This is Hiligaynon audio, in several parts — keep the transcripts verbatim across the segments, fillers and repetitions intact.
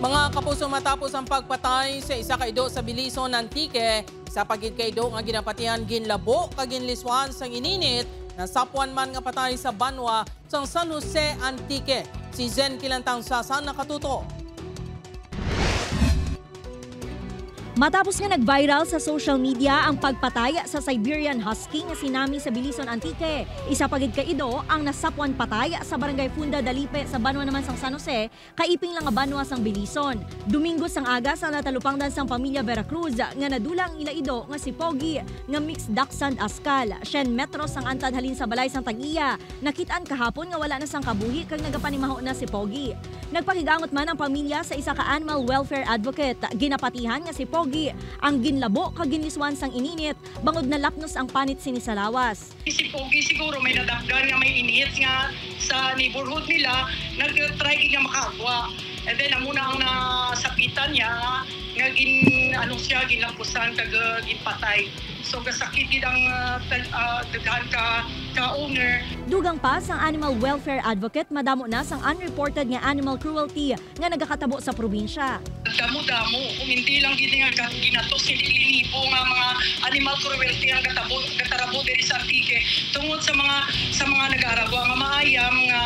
Mga kapuso, matapos ang pagpatay sa isa ka ido sa Belison, Antique, isa pa gid ka ido nga ginapatihan ginlabo kag ginliswan sang ininit, nasapuan man nga patay sa banwa sang San Jose, Antique. Si Zen Kilantang Sasa nakatuto. Matapos nga nag-viral sa social media ang pagpatay sa Siberian Husky nga si Nami sa Belison, Antique, isa pa gid ka ido ang nasapuan patay sa Barangay Funda Dalipe sa banwa naman sang San Jose, kaiping lang nga banwa sang Belison. Domingo sang aga sa natalupangdan sang pamilya Veracruz nga nadula ang ila ido nga si Pogi nga mixed Dachshund Askal, siyam metros ang antad halin sa balay sang tag-iya, nakit-an kahapon nga wala na sang kabuhi kag nagapanimaho na si Pogi. Nagpakigangot man ang pamilya sa isa ka animal welfare advocate. Ginapatihan nga si Pogi ang ginlabo kag ginliswan sang ininit bangod nalapnos ang panit sini sa lawas. Si Pogi siguro may nadakdan nga may init nga sa neighborhood nila, nag-try gid nga makaagwa. And then, amo na ang nasapitan niya nga gin, ano siya, ginlapusan kag, uh, ginpatay. So, gasakit gid ang, uh, tag-, uh, daghan ka, ka owner. Dugang pa sang animal welfare advocate, madamo na sang unreported nga animal cruelty nga nagakatabo sa probinsya. Damo-damo, kung hindi lang gid nga ka-, ginatos, hindi linibo nga mga animal cruelty ang gatabo, gatarabo diri sa Antique tungod sa mga, sa mga nag-aaragwa nga maayam nga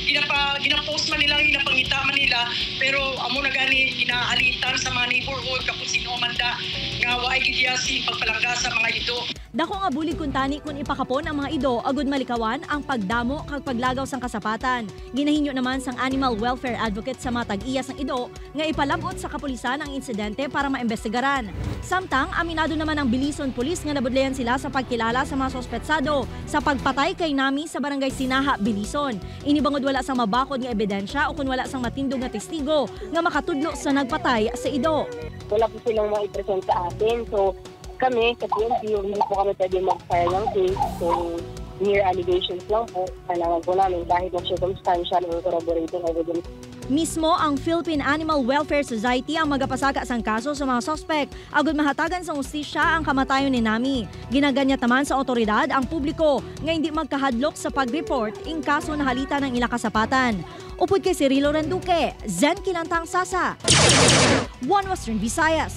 ginapa-, ginapost man nila, ginapangita man nila, pero amo na gani ginahalitan sa mga neighborhood, kapag sino man da nga waay gid iya si pagpalangga sa mga ido. Dako nga bulig kuntani kon ipakapon ang mga ido agud malikawan ang pagdamo kag paglagaw sang kasapatan. Ginahinyo naman sang animal welfare advocate sa mga tag-iya sang ido nga ipalab-ot sa kapulisan ang insidente para maimbestigaran. Samtang, aminado naman ang Belison Police nga nabudlayan sila sa pagkilala sa mga suspetsado sa pagpatay kay Nami sa Barangay Sinaha, Belison. Ini bangod wala sang mabakod nga ebidensya o kon wala sang matindog nga testigo nga makatudlo sa nagpatay sa ido. Wala po silang maipresent sa atin. So, kami sa P N P, hindi po kami pwede mag-file ng case kung mere allegations lang po. Kailangan po namin kahit na circumstantial or corroborating evidence. Mismo ang Philippine Animal Welfare Society ang magapasaka sang kaso sa mga suspek agud mahatagan sang hustisya ang kamatayon ni Nami. Ginaganyat naman sa awtoridad ang publiko nga hindi magkahadlok sa pag-report in kaso nahalitan ang ila kasapatan. Upod kay Cirilo Randuque, Zen Kilantang Sasa, One Western Visayas.